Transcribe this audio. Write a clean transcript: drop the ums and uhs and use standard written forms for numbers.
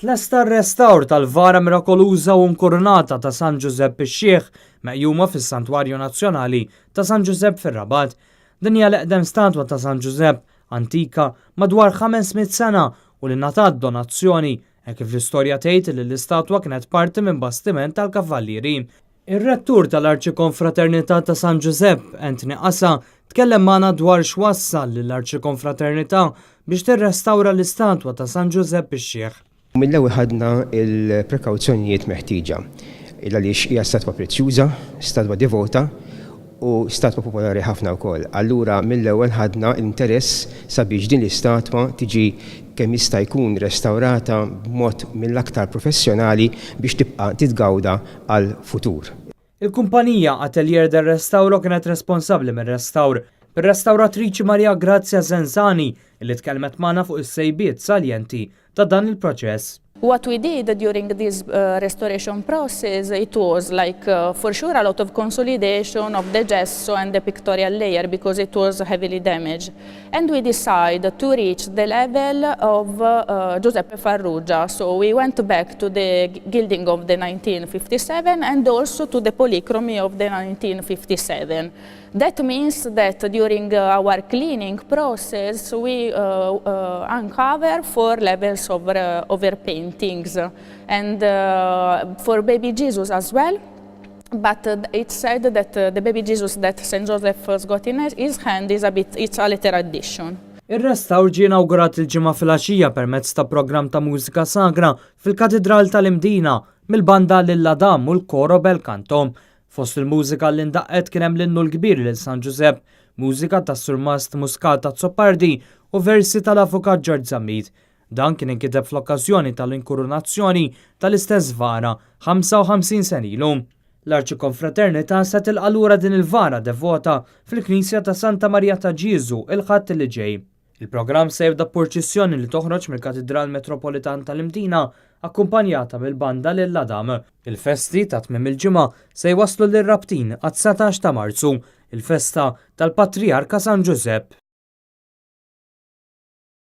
Tlesta r-restawr tal-vara mirakoluża u nkurunata ta' San Ġużepp ix-Xiħ meqjuma fis-Santwarju Nazzjonali ta' San Ġużepp fir-Rabat. Din hija l-eqdem statwa ta' San Ġużepp antika madwar 500 sena u li ngħatat donazzjoni hekk kif l-istorja tgħid li l-istatwa kienet parti minn bastiment tal-kavallieri. Ir-Rettur tal-Arċikonfraternità ta' San Ġużepp, Anthony Casa, tkellem magħna dwar x'wassal lill-Arċikonfraternità biex tirrestawra l-istatwa ta' San Ġużepp ix-Xiħ. Mill-ewwel ħadna l-prekawzjonijiet meħtieġa għaliex hija statwa prezzjuża, statwa devota u statwa popolari ħafna wkoll. Allura mill-ewwel ħadna interess sabiex din l-istatwa tiġi kemm jista' jkun restawrata b'mod mill-aktar professjonali biex tibqa' titgawda għall-futur. Il-kumpanija Atelier del Restauro kienet responsabbli mir-restawr, bir-restawratriċi Maria Grazia Zenzani li tkellmet magħna fuq is-sejbiet saljenti ta' dan il-proċess. What we did during this restoration process, it was like for sure a lot of consolidation of the gesso and the pictorial layer because it was heavily damaged. And we decided to reach the level of Giuseppe Farrugia. So we went back to the gilding of the 1957 and also to the polychromy of the 1957. That means that during our cleaning process, we uncover four levels of overpaintings, and for baby Jesus as well. But it's said that the baby Jesus that St. Joseph has got in his hand is a bit, it's a later addition. Ir-restawr ġie inawgurat il-Ġimgħa filgħaxija permezz ta' programm ta' mużika sagra fil-Katidral tal-Imdina mill-banda Lil Adam u l-Koro Bel Canto. Fost il-mużika li ndaqqet kien hemm l-innu l-kbir lil San Ġużepp, mużika ta' Surmast Muscat Azzopardi u versi tal-Avukat George Zammit. Dan kien inkiteb fl-okkażjoni tal-inkurunazzjoni tal-istess vara 55 sena ilu. L-Arċikonfraternità se tilqa' lura din il-vara devota fil-Knisja ta' Santa Maria ta' Ġieżu il-Ħadd li ġej. Il-programm se jibda purċissjoni li toħroġ mill-Katidral Metropolitan tal-Imdina akkumpanjata mill-banda Lil Adam. Il-festi ta' tmiem il-ġimgħa se jwaslu lir-Rabtin għat-19 ta' Marzu, il-festa tal-Patriarka San Ġużepp.